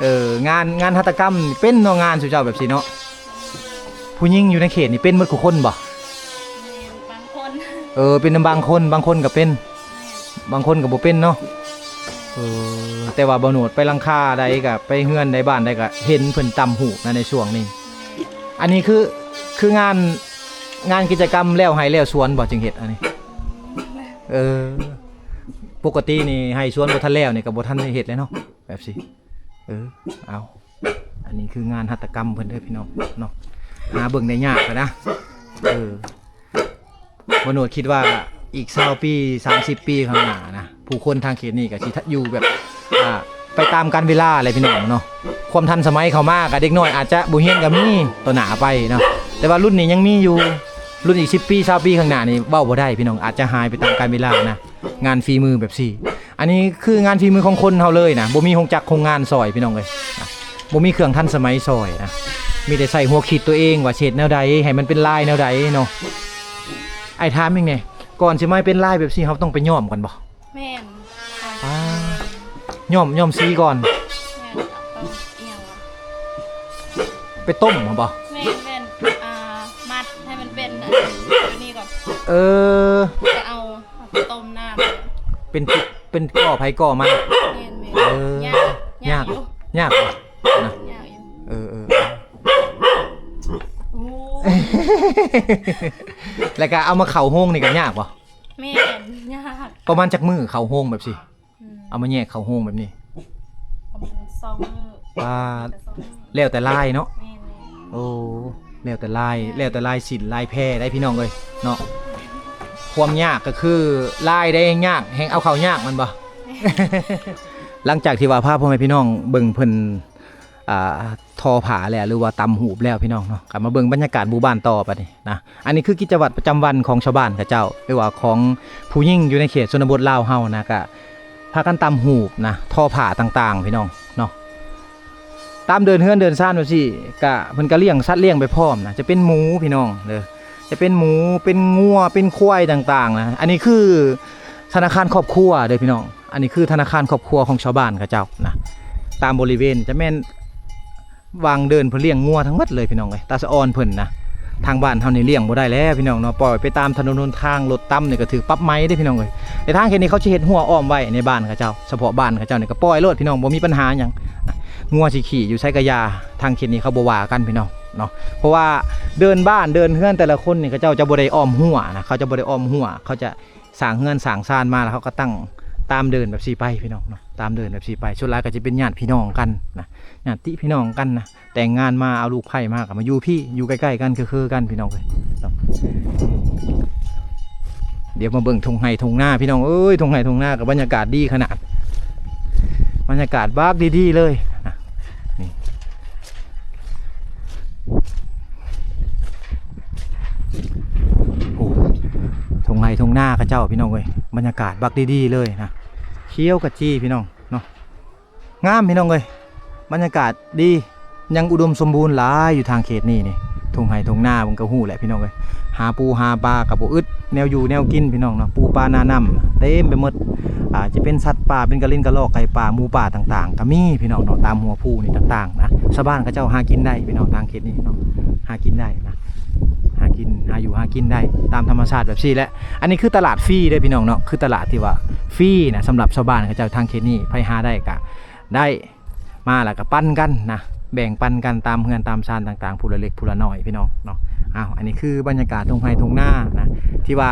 ເອີ ງານ ງານຫັດຖະກຳເປັນເນາະ ງານສູ່ເຈົ້າແບບຊີ້ເນາະ. ຜູ້ຍິງຢູ່ໃນເຂດນີ້ເປັນໝົດທຸກຄົນບໍ່? ແມ່ນ ບາງຄົນ. ເອີ ເປັນນຳບາງຄົນ ບາງຄົນກໍເປັນ ແມ່ນ ບາງຄົນກໍບໍ່ເປັນເນາະ. ເອີ ແຕ່ວ່າບ່າວໂນດໄປຫຼັງຄາໃດ ກໍໄປເຮືອນໃດ ບ້ານໃດ ກໍເຫັນເພິ່ນຕຳຫູບນະ ໃນຊ່ວງນີ້. ອັນນີ້ຄື ຄືງານ ງານກິດຈະກຳແລ້ວໄຮ່ແລ້ວສວນບໍ່ ຈຶ່ງເຮັດອັນນີ້? ເອີ ປົກກະຕິນີ້ໄຮ່ສວນບໍ່ທັນແລ້ວນີ້ ກໍບໍ່ທັນໄດ້ເຮັດເລີຍເນາະ ແບບຊີ້. ເອີ ເອົາ ອັນນີ້ຄືງານຫັດຖະກຳເພິ່ນເດີພີ່ນ້ອງເນາະ. ຫາເບິ່ງໄດ້ຍາກນະ. ເອີ ບໍ່ໂນດຄິດວ່າອີກຊາວປີ ສາມສິບປີຂ້າງໜ້ານະ ຜູ້ຄົນທາງເຂດນີ້ກໍຊິຢູ່ແບບ ອ່າ ໄປຕາມການເວລາແຫຼະພີ່ນ້ອງເນາະ. ຄວາມທັນສະໄໝເຂົ້າມາ ກໍເດັກນ້ອຍອາດຈະບໍ່ຮຽນກໍມີຕໍ່ໜ້າໄປເນາະ. ແຕ່ວ່າລຸ້ນນີ້ຍັງມີຢູ່ ລຸ້ນອີກສິບປີ ຊາວປີຂ້າງໜ້ານີ້ເວົ້າບໍ່ໄດ້ພີ່ນ້ອງ ອາດຈະຫາຍໄປຕາມການເວລານະ. ງານຝີມືແບບຊີ້ ອັນນີ້ຄືງານຝີມືຂອງຄົນເຮົາເລີຍນະ, ບໍ່ມີໂຮງຈັກໂຮງງານຊ່ອຍພີ່ນ້ອງເອີຍນະ, ບໍ່ມີເຄື່ອງທັນສະໄໝຊ່ອຍນະ, ມີແຕ່ໃຊ້ຫົວຄິດຕົວເອງວ່າຊິເຮັດແນວໃດ ໃຫ້ມັນເປັນລາຍແນວໃດເນາະ. ອ້າຍຖາມອີກແດ່, ກ່ອນຊິມາເປັນລາຍແບບຊີ້ ເຮົາຕ້ອງໄປຍ້ອມກ່ອນບໍ່? ແມ່ນ. ອ່າ ຍ້ອມ ຍ້ອມສີກ່ອນ. ແມ່ນ. ຕ້ອງອີ່ຫຍັງວະ? ໄປຕົ້ມຫັ້ນບໍ່? ແມ່ນ ແມ່ນ. ອ່າ ມັດໃຫ້ມັນເປັນອັນນີ້ກ່ອນ. ເອີ ແລ້ວເອົາໄປຕົ້ມນ້ຳ ເປັນ ເປັນກໍ່ໃຜກໍ່ມັນ. ແມ່ນໆ. ເອີ ຍາກ ຍາກ ຍາກຢູ່ ຍາກບໍ່ນະ? ຍາກຢູ່. ເອີໆ. ໂອ້ ແລ້ວກໍເອົາມາເຂົ້າໂຮງນີ້ກໍຍາກບໍ່? ແມ່ນ ຍາກ. ປະມານຈັກມື້ເຂົ້າໂຮງແບບຊີ້? ອືມ ເອົາມາແຍກເຂົ້າໂຮງແບບນີ້ ປະມານສອງມື້. ປາດ ແລ້ວແຕ່ລາຍເນາະ. ແມ່ນໆ. ໂອ້ ແລ້ວແຕ່ລາຍ ແມ່ນ ແລ້ວແຕ່ລາຍສິ້ນລາຍແພໄດ໋ພີ່ນ້ອງເອີຍເນາະ. ຄວາມຍາກກໍຄືລາຍໄດ້ຍາກ ແຮ່ງເອົາເຂົ້າຍາກ ແມ່ນບໍ່? ແມ່ນ. ຫຼັງຈາກທີ່ວ່າພາພໍ່ແມ່ພີ່ນ້ອງເບິ່ງເພິ່ນ ອ່າ ທໍຜ້າແລ້ວ ຫຼືວ່າຕຳຫູບແລ້ວພີ່ນ້ອງເນາະ, ກໍມາເບິ່ງບັນຍາກາດໝູ່ບ້ານຕໍ່ບັດນີ້ນະ. ອັນນີ້ຄືກິດຈະວັດປະຈຳວັນຂອງຊາວບ້ານເຂົາເຈົ້າ ຫຼືວ່າຂອງຜູ້ຍິງຢູ່ໃນເຂດຊົນນະບົດລາວເຮົານະ, ກະພາກັນຕຳຫູບນະ, ທໍຜ້າຕ່າງໆ ພີ່ນ້ອງເນາະ. ຕາມເດີ່ນເຮືອນເດີ່ນຊານແບບຊີ້ ກະເພິ່ນກະລ້ຽງສັດລ້ຽງໄປພ້ອມນະ, ຈະເປັນໝູພີ່ນ້ອງເດີ, ຈະເປັນໝູ ເປັນງົວ ເປັນຄວາຍຕ່າງໆນະ. ອັນນີ້ຄືທະນາຄານຄອບຄົວເດີພີ່ນ້ອງ, ອັນນີ້ຄືທະນາຄານຄອບຄົວຂອງຊາວບ້ານເຂົາເຈົ້ານະ. ຕາມບໍລິເວນຈະແມ່ນ ຫວ່າງເດີ່ນເພິ່ນລ້ຽງງົວທັງໝົດເລີຍພີ່ນ້ອງເອີຍ, ຕາສະອອນເພິ່ນນະ. ທາງບ້ານເຮົານີ້ລ້ຽງບໍ່ໄດ້ແລ້ວພີ່ນ້ອງເນາະ, ປ່ອຍໄປຕາມຖະໜົນຫົນທາງ ລົດຕຳນີ້ກໍຖືກປັບໃໝເດ້ພີ່ນ້ອງເອີຍ. ແຕ່ທາງເຂດນີ້ເຂົາຊິເຮັດຮົ້ວອ້ອມໄວ້ໃນບ້ານເຂົາເຈົ້າ, ສະເພາະບ້ານເຂົາເຈົ້ານີ້ກໍປ່ອຍໂລດພີ່ນ້ອງ, ບໍ່ມີບັນຫາຫຍັງ. ງົວຊິຂີ້ຢູ່ໃສກໍຢ່າ, ທາງເຂດນີ້ເຂົາບໍ່ວ່າກັນພີ່ນ້ອງເນາະ. ເພາະວ່າເດີ່ນບ້ານເດີ່ນເຮືອນແຕ່ລະຄົນນີ້ ເຂົາເຈົ້າຈະບໍ່ໄດ້ອ້ອມຮົ້ວນະ, ເຂົາຈະບໍ່ໄດ້ອ້ອມຮົ້ວ, ເຂົາຈະ ສ້າງເຮືອນສ້າງຊານມາແລ້ວ ເຂົາກໍຕັ້ງຕາມເດີ່ນແບບຊີ້ໄປພີ່ນ້ອງເນາະ, ຕາມເດີ່ນແບບຊີ້ໄປ. ສ່ວນຫຼາຍກໍຈະເປັນຍາດພີ່ນ້ອງກັນນະ, ຍາດຕິພີ່ນ້ອງກັນນະ, ແຕ່ງງານມາເອົາລູກໃພ້ມາກໍມາຢູ່ພີ້ ຢູ່ໃກ້ໆກັນ ຄືໆກັນພີ່ນ້ອງເອີຍເນາະ. ດຽວມາເບິ່ງທົ່ງໄຮ່ທົ່ງນາພີ່ນ້ອງເອີຍ, ທົ່ງໄຮ່ທົ່ງນາກໍບັນຍາກາດດີຂະໜາດ, ບັນຍາກາດບັກດີໆເລີຍນະ. ນີ້ ໂອ້ ທົ່ງໄຮ່ທົ່ງນາເຂົາເຈົ້າພີ່ນ້ອງເອີຍ, ບັນຍາກາດບັກດີໆເລີຍນະ, ຂຽວຂະຈີພີ່ນ້ອງເນາະ, ງາມພີ່ນ້ອງເອີຍ, ບັນຍາກາດດີ, ຍັງອຸດົມສົມບູນຫຼາຍຢູ່ທາງເຂດນີ້ນີ້. ທົ່ງໄຮ່ທົ່ງນາເບິ່ງກໍຮູ້ແຫຼະພີ່ນ້ອງເອີຍ, ຫາປູຫາປາກໍບໍ່ອຶດ ແນວຢູ່ແນວກິນພີ່ນ້ອງເນາະ, ປູປານານ້ຳເຕັມໄປໝົດ. ອ່າ ຈະເປັນສັດປ່າ ເປັນກະລິນກະລອກ ໄກ່ປ່າ ໝູປ່າຕ່າງໆກໍມີພີ່ນ້ອງເນາະ, ຕາມຫົວພູນີ້ຕ່າງໆນະ. ຊາວບ້ານເຂົາເຈົ້າຫາກິນໄດ້ພີ່ນ້ອງ, ທາງເຂດນີ້ເນາະ ຫາກິນໄດ້ນະ, ຫາກິນ ຫາຢູ່ຫາກິນໄດ້ຕາມທຳມະຊາດແບບຊີ້ແຫຼະ. ອັນນີ້ຄືຕະຫຼາດຟຣີເດີພີ່ນ້ອງເນາະ, ຄືຕະຫຼາດທີ່ວ່າຟຣີນະ, ສຳລັບຊາວບ້ານເຂົາເຈົ້າທາງເຂດນີ້, ໃຜຫາໄດ້ກໍໄດ້ ມາແລ້ວກໍປັນກັນນະ, ແບ່ງປັນກັນຕາມເຮືອນຕາມຊານຕ່າງໆ ຜູ້ລະເລັກຜູ້ລະນ້ອຍພີ່ນ້ອງເນາະ. ອ້າວ ອັນນີ້ຄືບັນຍາກາດທົ່ງໄຮ່ທົ່ງນານະ, ທີ່ວ່າ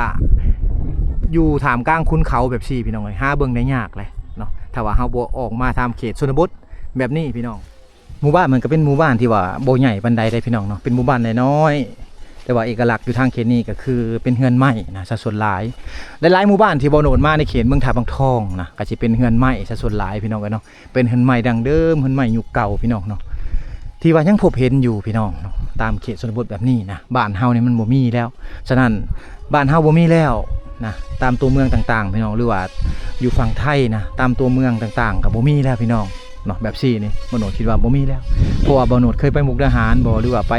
ຢູ່ທ່າມກາງຂຸນເຂົາແບບຊີ້ພີ່ນ້ອງເອີຍ, ຫາເບິ່ງໄດ້ຍາກເລີຍເນາະ, ຖ້າວ່າເຮົາບໍ່ອອກມາຕາມເຂດຊົນນະບົດແບບນີ້ພີ່ນ້ອງ. ໝູ່ບ້ານມັນກໍເປັນໝູ່ບ້ານທີ່ວ່າບໍ່ໃຫຍ່ປານໃດເດ້ພີ່ນ້ອງເນາະ, ເປັນໝູ່ບ້ານນ້ອຍໆ ແຕ່ວ່າເອກະລັກຢູ່ທາງເຂດນີ້ກໍຄືເປັນເຮືອນໄມ້ນະ ຊະສ່ວນຫຼາຍ. ຫຼາຍໆໝູ່ບ້ານທີ່ບໍ່ໂນດມາໃນເຂດເມືອງທ່າບັງທອງນະ ກໍຊິເປັນເຮືອນໄມ້ຊະສ່ວນຫຼາຍພີ່ນ້ອງເອີຍເນາະ. ເປັນເຮືອນໄມ້ດັ້ງເດີມ, ເຮືອນໄມ້ຍຸກເກົ່າພີ່ນ້ອງເນາະ, ທີ່ວ່າຍັງພົບເຫັນຢູ່ພີ່ນ້ອງເນາະ, ຕາມເຂດຊົນນະບົດແບບນີ້ນະ, ບ້ານເຮົານີ້ມັນບໍ່ມີແລ້ວ. ສະນັ້ນ ບ້ານເຮົາບໍ່ມີແລ້ວນະ, ຕາມຕົວເມືອງຕ່າງໆພີ່ນ້ອງ, ຫຼືວ່າຢູ່ຝັ່ງໄທນະ, ຕາມຕົວເມືອງຕ່າງໆກໍບໍ່ມີແລ້ວພີ່ນ້ອງເນາະ. ແບບຊີ້ນີ້ ບ່າວໂນດຄິດວ່າບໍ່ມີແລ້ວ, ເພາະວ່າບ່າວໂນດເຄີຍໄປມຸກດາຫານບໍ ຫຼືວ່າໄປ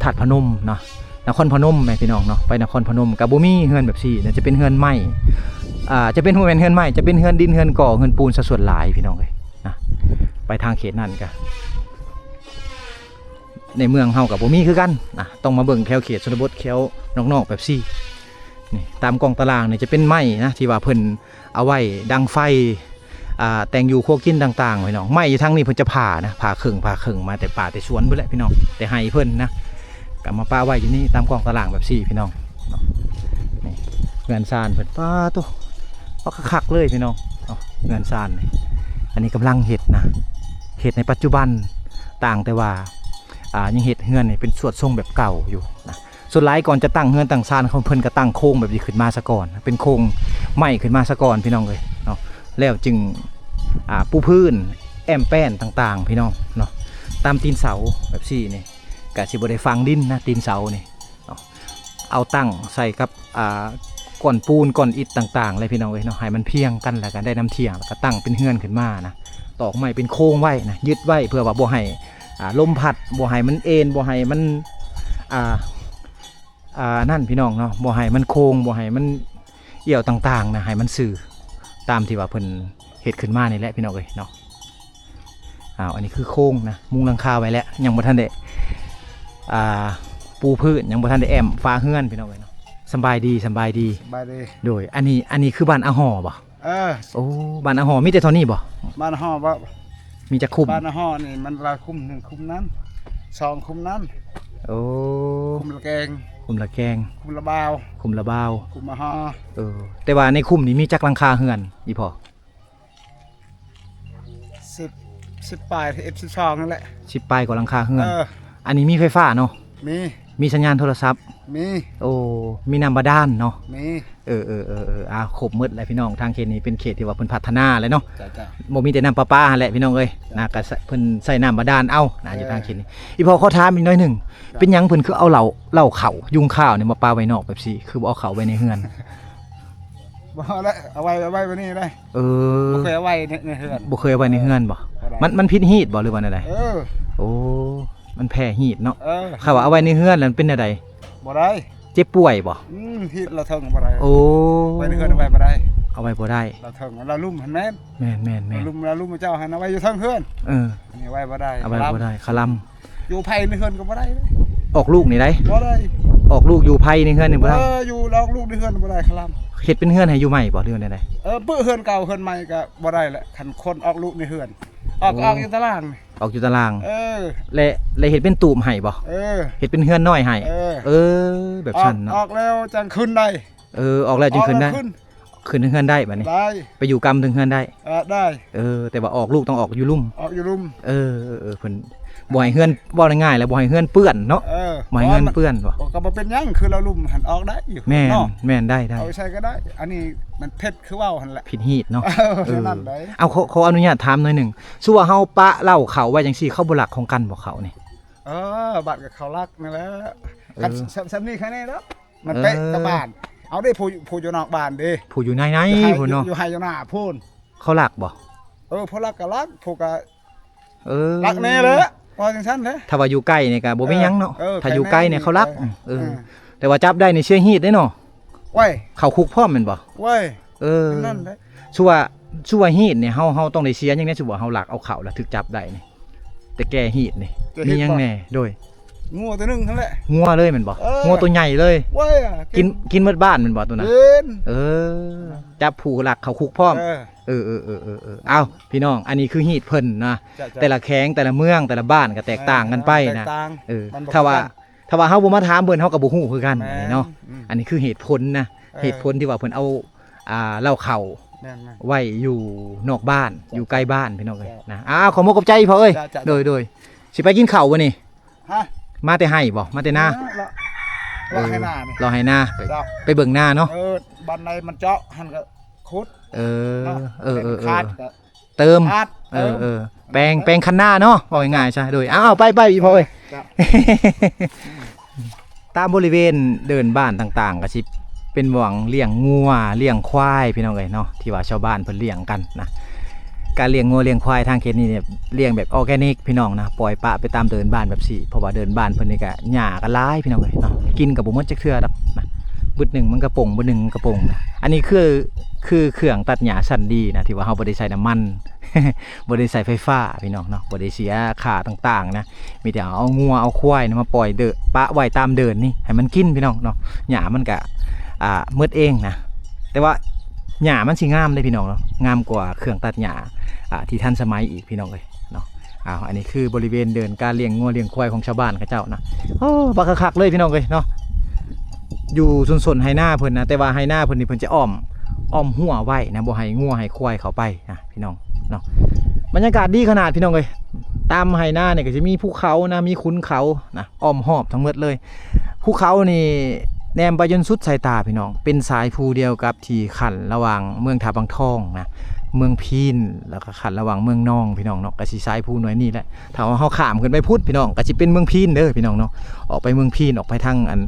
ທາດພະນົມເນາະ, ນະຄອນພະນົມແມ່ພີ່ນ້ອງເນາະ, ໄປນະຄອນພະນົມກໍບໍ່ມີເຮືອນແບບຊີ້ນະ, ຈະເປັນເຮືອນໄມ້ ອ່າ ຈະເປັນ ບໍ່ແມ່ນເຮືອນໄມ້ ຈະເປັນເຮືອນດິນເຮືອນກໍ່ເຮືອນປູນຊະສ່ວນຫຼາຍພີ່ນ້ອງເອີຍນະ. ໄປທາງເຂດນັ້ນກະ ໃນເມືອງເຮົາກໍບໍ່ມີຄືກັນນະ, ຕ້ອງມາເບິ່ງແຖວເຂດຊົນນະບົດ ແຖວນອກໆແບບຊີ້. ນີ້ຕາມກ້ອງຕາລາງນີ້ຈະເປັນໄມ້ນະ ທີ່ວ່າເພິ່ນເອົາໄວ້ດັງໄຟ ອ່າ ແຕ່ງຢູ່ຄົວກິນຕ່າງໆ ພີ່ນ້ອງ. ໄມ້ຢູ່ທາງນີ້ເພິ່ນຈະຜ່ານະ, ຜ່າເຄິ່ງ ຜ່າເຄິ່ງມາແຕ່ປ່າແຕ່ສວນພຸ້ນແຫຼະພີ່ນ້ອງ, ແຕ່ໄຮ່ເພິ່ນນະ, ກໍມາປະໄວ້ຢູ່ນີ້ຕາມກ້ອງຕາລາງແບບຊີ້ພີ່ນ້ອງເນາະ. ນີ້ເຮືອນຊານເພິ່ນ ປາໂຕ ປະຄັກໆເລີຍພີ່ນ້ອງເນາະ, ເຮືອນຊານນີ້. ອັນນີ້ກຳລັງເຮັດນະ, ເຮັດໃນປັດຈຸບັນ, ຕ່າງແຕ່ວ່າ ອ່າ ຍັງເຮັດເຮືອນນີ້ເປັນສວດຊົງແບບເກົ່າຢູ່ນະ. ສ່ວນຫຼາຍກ່ອນຈະຕັ້ງເຮືອນຕັ້ງຊານຂອງເພິ່ນ ກໍຕັ້ງໂຄງແບບນີ້ຂຶ້ນມາສາກ່ອນ, ເປັນໂຄງໄມ້ຂຶ້ນມາສາກ່ອນພີ່ນ້ອງເອີຍເນາະ, ແລ້ວຈຶ່ງ ອ່າ ປູພື້ນ ແອ້ມແປ້ນຕ່າງໆ ພີ່ນ້ອງເນາະ, ຕາມຕີນເສົາແບບຊີ້ນີ້ ກະຊິບໍ່ໄດ້ຝັງດິນນະ ຕີນເສົານີ້ເນາະ, ເອົາຕັ້ງໃສ່ກັບ ອ່າ ກ້ອນປູນກ້ອນອິດຕ່າງໆເລີຍພີ່ນ້ອງເອີຍເນາະ ໃຫ້ມັນພຽງກັນ ແລ້ວກໍໄດ້ນ້ຳທ່ຽງ ແລ້ວກໍຕັ້ງເປັນເຮືອນຂຶ້ນມານະ ຕອກໄມ້ເປັນໂຄງໄວ້ນະ ຍຶດໄວ້ ເພື່ອວ່າບໍ່ໃຫ້ ອ່າ ລົມພັດ ບໍ່ໃຫ້ມັນເອນ ບໍ່ໃຫ້ມັນ ອ່າ ອ່າ ນັ້ນພີ່ນ້ອງເນາະ ບໍ່ໃຫ້ມັນໂຄ້ງ ບໍ່ໃຫ້ມັນ ອ່ຽວຕ່າງໆນະ ໃຫ້ມັນຊື່ຕາມທີ່ວ່າເພິ່ນເຮັດຂຶ້ນມານີ້ແຫຼະພີ່ນ້ອງເອີຍເນາະ. ອ້າວ ອັນນີ້ຄືໂຄງນະ ມຸງຫຼັງຄາໄວ້ແລ້ວ ຍັງບໍ່ທັນໄດ້ ອ່າ ປູພື້ນ ຍັງບໍ່ທັນໄດ້ແອ້ມຝາເຮືອນພີ່ນ້ອງເອີຍເນາະ. ສຳບາຍດີ ສຳບາຍດີ ສະບາຍດີ. ໂດຍ ອັນນີ້ ອັນນີ້ຄືບ້ານອາຫໍ່ບໍ່? ເອີ ໂອ້ ບ້ານອາຫໍ່ມີແຕ່ເທົ່ານີ້ບໍ່? ບ້ານອາຫໍ່ບໍ່? ມີຈັກຄຸ້ມ? ບ້ານອາຫໍ່ນີ້ມັນຫຼາຍຄຸ້ມ ໜຶ່ງຄຸ້ມນັ້ນ ສອງຄຸ້ມນັ້ນ. ໂອ້ ຄຸ້ມລະແກງ ຄຸ້ມລະແກງ ຄຸ້ມລະບາວ ຄຸ້ມລະບາວ ຄຸ້ມອາຫໍ່. ເອີ ແຕ່ວ່າໃນຄຸ້ມນີ້ມີຈັກຫຼັງຄາເຮືອນອີ່ພໍ່? ສິບ ສິບປາຍ ເອັດ ສິບສອງນັ້ນແຫຼະ ສິບປາຍກວ່າຫຼັງຄາເຮືອນ. ເອີ ອັນນີ້ມີໄຟຟ້າເນາະ? ມີ ມີສັນຍານໂທລະສັບ? ມີ. ໂອ້ ມີນ້ຳບາດານເນາະ? ມີ. ເອີໆໆໆ ອ່າ ຄົບໝົດແຫຼະພີ່ນ້ອງ ທາງເຂດນີ້ເປັນເຂດທີ່ວ່າເພິ່ນພັດທະນາແລ້ວເນາະ. ເຈົ້າໆ ບໍ່ມີແຕ່ນ້ຳປະປາຫັ້ນແຫຼະພີ່ນ້ອງເອີຍ ເຈົ້າໆ ນະ ກໍເພິ່ນໃຊ້ນ້ຳບາດານເອົານະ ເອີ ຢູ່ທາງເຂດນີ້. ອີ່ພໍ່ຂໍຖາມອີກໜ້ອຍໜຶ່ງ ເຈົ້າ ເປັນຫຍັງເພິ່ນຄືເອົາເຫຼົ້າ ເຫຼົ້າເຂົ້າ ຍຸງຂ້າວນີ້ມາປະໄວ້ນອກແບບຊີ້ ຄືບໍ່ເອົາເຂົ້າໄວ້ໃນເຮືອນ? ບໍ່ແຫຼະ ເອົາໄວ້ ເອົາໄວ້ແບບນີ້ໄດ້. ເອີ ບໍ່ເຄີຍເອົາໄວ້ໃນ ໃນເຮືອນ ບໍ່ເຄີຍເອົາໄວ້ໃນເຮືອນບໍ່? ບໍ່ໄດ້ ມັນ ມັນຜິດຮີດບໍ່ ຫຼືວ່າແນວໃດ? ເອີ ໂອ້ ມັນແຜ່ຮີດເນາະ. ເອີ ຖ້າວ່າເອົາໄວ້ໃນເຮືອນແລ້ວມັນເປັນແນວໃດ? ບໍ່ໄດ້ ເຈັບປ່ວຍບໍ່? ອືມ ຮີດລະເທິງບໍ່ໄດ້. ໂອ້ ໄວ້ໃນເຮືອນເອົາໄວ້ບໍ່ໄດ້ ເອົາໄວ້ບໍ່ໄດ້ ລະເທິງລະລຸ່ມຫັ້ນແມ່ນ. ແມ່ນໆໆ ລະລຸ່ມ ລະລຸ່ມເຈົ້າຫັ້ນເອົາໄວ້ຢູ່ເທິງເຮືອນ. ເອີ ອັນນີ້ໄວ້ບໍ່ໄດ້ ເອົາໄວ້ບໍ່ໄດ້ ຄະລຳ ຢູ່ໃຜໃນເຮືອນກໍບໍ່ໄດ້ເດ້. ອອກລູກນີ້ໄດ້ ບໍ່ໄດ້ ອອກລູກຢູ່ໃຜໃນເຮືອນນີ້ບໍ່ໄດ້. ເອີ ຢູ່ອອກລູກໃນເຮືອນບໍ່ໄດ້ ຄະລຳ. ເຮັດເປັນເຮືອນໃຫ້ຢູ່ໃໝ່ບໍ່ ຫຼືວ່າແນວໃດ? ເອີ ປຶກເຮືອນເກົ່າເຮືອນໃໝ່ກໍບໍ່ໄດ້ແຫຼະ ຄັນຄົນອອກລູກໃນເຮືອນ. ອອກ ໂອ້ ອອກຢູ່ຕາລາງ ອອກຢູ່ຕາລາງ. ເອີ ແລະ ແລະເຮັດເປັນຕູບໃຫ້ບໍ່? ເອີ ເຮັດເປັນເຮືອນນ້ອຍໃຫ້. ເອີ ເອີ ແບບຊັ້ນເນາະ ອອກ ອອກແລ້ວຈັ່ງຂຶ້ນໄດ້. ເອີ ອອກແລ້ວຈຶ່ງຂຶ້ນໄດ້ ອອກແລ້ວຂຶ້ນ ຂຶ້ນເຮືອນໄດ້ບາດນີ້ ໄດ້ ໄປຢູ່ກຳເທິງເຮືອນໄດ້. ເອີ ໄດ້. ເອີ ແຕ່ວ່າອອກລູກຕ້ອງອອກຢູ່ລຸ່ມ ອອກຢູ່ລຸ່ມ. ເອີ ເອີ ເອີ ເພິ່ນບໍ່ໃຫ້ເຮືອນ ເວົ້າງ່າຍໆແລ້ວບໍ່ໃຫ້ເຮືອນເປື້ອນເນາະ. ເອີ ບໍ່ໃຫ້ເຮືອນເປື້ອນບໍ່? ກໍບໍ່ເປັນຫຍັງ ຄືລະລຸ່ມຫັ້ນອອກໄດ້ຢູ່. ແມ່ນ ເນາະ ແມ່ນ ໄດ້ ໄດ້ ເອົາໃສ່ກໍໄດ້. ອັນນີ້ມັນຜິດຄືເວົ້າຫັ້ນແຫຼະ ຜິດຮີດເນາະ. ເອີ ເອີ ນັ້ນໄດ໋. ເອົາ ຂໍ ຂໍອະນຸຍາດຖາມໜ້ອຍໜຶ່ງ ສົມມຸດວ່າເຮົາປະເຫຼົ້າເຂົ້າໄວ້ຈັ່ງຊີ້ ເຂົາບໍ່ລັກຂອງກັນບໍ່ ເຂົ້ານີ້? ເອີ ບາດກໍເຂົາລັກນັ້ນແຫຼະ. ເອີ ຄັນ ສ່ຳ ສ່ຳນີ້ແຄ່ນີ້ແລ້ວ ມັນເປະ ເອີ ກັບບ້ານ. ເອົາເດ້ ຜູ້ ຜູ້ຢູ່ນອກບ້ານເດ້ ຜູ້ຢູ່ໃນໃນພຸ້ນເນາະ ຢູ່ໄຮ່ຢູ່ນາພຸ້ນ. ເຂົາລັກບໍ່? ເອີ ຜູ້ລັກກໍລັກ ຜູ້ກໍ ເອີ ລັກແນ່ແຫຼະ ວ່າຈັ່ງຊັ້ນເດ້. ຖ້າວ່າຢູ່ໃກ້ນີ້ກໍບໍ່ມີຫຍັງເນາະ. ເອີ ຖ້າຢູ່ໄກນີ້ເຂົາລັກ. ເອີ ເອີ ແຕ່ວ່າຈັບໄດ້ນີ້ເສຍຮີດເດ້ເນາະ. ໂອ້ຍ ເຂົ້າຄຸກພ້ອມແມ່ນບໍ່? ໂອ້ຍ ເອີ ນັ້ນແຫຼະ. ສົມມຸດວ່າ ສົມມຸດວ່າຮີດນີ້ ເຮົາ ເຮົາຕ້ອງໄດ້ເສຍຫຍັງແດ່ ສົມມຸດວ່າເຮົາລັກເອົາເຂົ້າແລ້ວຖືກຈັບໄດ້ນີ້ ແຕ່ແກ້ຮີດນີ້ ມີຫຍັງແດ່? ໂດຍ ງົວຕົວໜຶ່ງຫັ້ນແຫຼະ. ງົວເລີຍແມ່ນບໍ່? ເອີ ງົວຕົວໃຫຍ່ເລີຍ. ໂອ້ຍ ກິນ ກິນໝົດບ້ານແມ່ນບໍ່ຕົວນັ້ນ? ກິນ. ເອີ ຈັບຜູ້ລັກເຂົ້າຄຸກພ້ອມ. ເອີ ເອີ ເອີ ເອົາ ພີ່ນ້ອງ ອັນນີ້ຄືຮີດເພິ່ນນະ. ເຈົ້າໆ ແຕ່ລະແຂວງ ແຕ່ລະເມືອງ ແຕ່ລະບ້ານກໍແຕກຕ່າງກັນໄປນະ. ແມ່ນ ແຕກຕ່າງ. ເອີ ມັນບໍ່ ຖ້າວ່າ ຄືກັນ ຖ້າວ່າເຮົາບໍ່ມາຖາມເພິ່ນ ເຮົາກໍບໍ່ຮູ້ຄືກັນ. ແມ່ນ ເນາະ. ອືມ ອັນນີ້ຄືເຫດຜົນນະ. ເອີ ເຫດຜົນທີ່ວ່າເພິ່ນເອົາ ອ່າ ເຫຼົ້າເຂົ້າ ແມ່ນໆ ໄວ້ຢູ່ນອກບ້ານ ຢູ່ໃກ້ບ້ານ ພີ່ນ້ອງເອີຍ ເຈົ້າ ນະ. ອ້າວ ຂອບມຸກຂອບໃຈ ພໍ່ເອີຍ. ເຈົ້າໆ ໂດຍໆ ຊິໄປກິນເຂົ້າບໍ່ນີ້? ຮະ? ມາແຕ່ໄຮ່ບໍ່? ມາແຕ່ນາ? ເອີ ເລາະ ເລາະໄຮ່ນານີ້ ເລາະໄຮ່ນາ ໄປ ເຈົ້າ ໄປເບິ່ງນາເນາະ. ເອີ ບ່ອນໃດມັນເຈາະ ຫັ້ນກໍຂຸດ. ເອີ ເນາະ ເອີ ເອີ ເອີ ເອີ ເຕີມ ເອີ ເອີ ແປງ ແປງຄັນນາເນາະ ເວົ້າງ່າຍໆຊະ. ໂດຍ ເອົາໆ ໄປໆ ອີ່ພໍ່ເອີຍ. ເຈົ້າ ຕາມບໍລິເວນເດີ່ນບ້ານຕ່າງໆ ກໍຊິເປັນບ່ອນລ້ຽງງົວລ້ຽງຄວາຍ ພີ່ນ້ອງເອີຍເນາະ ທີ່ວ່າຊາວບ້ານເພິ່ນລ້ຽງກັນນະ. ການລ້ຽງງົວລ້ຽງຄວາຍທາງເຂດນີ້ ລ້ຽງແບບອອແກນິກ ພີ່ນ້ອງນະ ປ່ອຍປະໄປຕາມເດີ່ນບ້ານແບບຊີ້ ເພາະວ່າເດີ່ນບ້ານເພິ່ນນີ້ກໍຫຍ້າກໍຫຼາຍ ພີ່ນ້ອງເອີຍເນາະ ກິນກໍບໍ່ໝົດຈັກເທື່ອດອກນະ. ບຶດໜຶ່ງມັນກະປົງ ບຶດໜຶ່ງມັນກະປົງນະ. ອັນນີ້ຄື ຄືເຄື່ອງຕັດຫຍ້າຊັ້ນດີນະ ທີ່ວ່າເຮົາບໍ່ໄດ້ໃຊ້ນ້ຳມັນ ບໍ່ໄດ້ໃຊ້ໄຟຟ້າ ພີ່ນ້ອງເນາະ ບໍ່ໄດ້ເສຍຄ່າຕ່າງໆນະ. ມີແຕ່ເອົາງົວເອົາຄວາຍນີ້ມາປ່ອຍເດີ ປະໄວ້ຕາມເດີ່ນນີ້ໃຫ້ມັນກິນ ພີ່ນ້ອງເນາະ. ຫຍ້າມັນກະ ອ່າ ໝົດເອງນະ ແຕ່ວ່າຫຍ້າມັນຊິງາມເດ້ ພີ່ນ້ອງເນາະ ງາມກວ່າເຄື່ອງຕັດຫຍ້າ ອ່າ ທີ່ທັນສະໄໝອີກ ພີ່ນ້ອງເອີຍເນາະ. ອ້າວ ອັນນີ້ຄືບໍລິເວນເດີ່ນການລ້ຽງງົວລ້ຽງຄວາຍຂອງຊາວບ້ານເຂົາເຈົ້ານະ. ໂອ້ ບັກຄັກໆເລີຍ ພີ່ນ້ອງເອີຍເນາະ ຢູ່ຊົນໆໄຮ່ນາເພິ່ນນະ ແຕ່ວ່າໄຮ່ນາເພິ່ນນີ້ເພິ່ນຈະອ້ອມ ອ້ອມຮົ້ວໄວ້ນະ ບໍ່ໃຫ້ງົວໃຫ້ຄວາຍເຂົ້າໄປນະ ພີ່ນ້ອງເນາະ. ບັນຍາກາດດີຂະໜາດ ພີ່ນ້ອງເອີຍ ຕາມໄຮ່ນານີ້ກໍຈະມີພູເຂົານະ ມີຂຸນເຂົານະ ອ້ອມຮອບທັງໝົດເລີຍ. ພູເຂົານີ້ແນມໄປຈົນສຸດສາຍຕາ ພີ່ນ້ອງ ເປັນສາຍພູດຽວກັບທີ່ຂັ້ນລະຫວ່າງເມືອງທ່າວັງທອງນະ ເມືອງພີນ ແລ້ວກໍຂັ້ນລະຫວ່າງເມືອງນອງ ພີ່ນ້ອງເນາະ ກໍຊິຊາຍພູໜ່ວຍນີ້ແຫຼະ. ຖ້າວ່າເຮົາຂ້າມຂຶ້ນໄປພຸ້ນ ພີ່ນ້ອງ ກໍຊິເປັນເມືອງພີນເດີ ພີ່ນ້ອງເນາະ. ອອກໄປເມືອງພີນ ອອກໄປທາງອັນ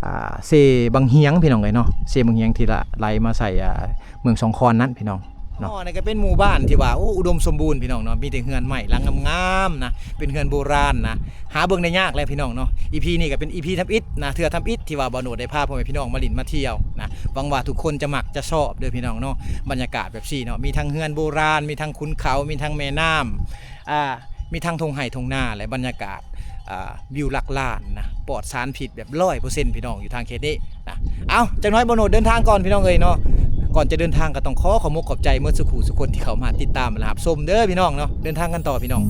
ອ່າ ເຊບັງຫຽງ ພີ່ນ້ອງເອີຍເນາະ, ເຊບັງຫຽງທີ່ລະໄຫຼມາໃສ່ ອ່າ ເມືອງສອງຄອນນັ້ນ ພີ່ນ້ອງເນາະ. ອໍ ນີ້ກໍເປັນໝູ່ບ້ານທີ່ວ່າ ໂອ້ ອຸດົມສົມບູນ ພີ່ນ້ອງເນາະ, ມີແຕ່ເຮືອນໄມ້ຫຼັງງາມໆນະ, ເປັນເຮືອນໂບລານນະ, ຫາເບິ່ງໄດ້ຍາກແຫຼະ ພີ່ນ້ອງເນາະ. ອີພີນີ້ກໍເປັນອີພີທຳອິດນະ, ເທື່ອທຳອິດທີ່ວ່າບ່າວໂນດໄດ້ພາພໍ່ແມ່ພີ່ນ້ອງມາຫຼິ້ນມາທ່ຽວນະ. ຫວັງວ່າທຸກຄົນຈະມັກຈະຊອບເດີ ພີ່ນ້ອງເນາະ, ບັນຍາກາດແບບນີ້ເນາະ, ມີທັງເຮືອນໂບລານ, ມີທັງຂຸນເຂົາ, ມີທັງແມ່ນ້ຳ, ອ່າ ມີທັງທົ່ງໄຮ່ທົ່ງນາ ແລະ ບັນຍາກາດ ອ່າ ວິວຫຼັກລ້ານນະ, ປອດສານພິດແບບຮ້ອຍເປີເຊັນ ພີ່ນ້ອງ ຢູ່ທາງເຂດນີ້ນະ. ເອົ້າ ຈັກໜ້ອຍບ່າວໂນດເດີນທາງກ່ອນ ພີ່ນ້ອງເອີຍເນາະ. ກ່ອນຈະເດີນທາງກໍຕ້ອງຂໍຂອບມົກຂອບໃຈເໝິດສູ່ຄູ່ສູ່ຄົນທີ່ເຂົ້າມາຕິດຕາມ ແລະ ຮັບຊົມເດີ ພີ່ນ້ອງເນາະ. ເດີນທາງກັນຕໍ່ ພີ່ນ້ອງ.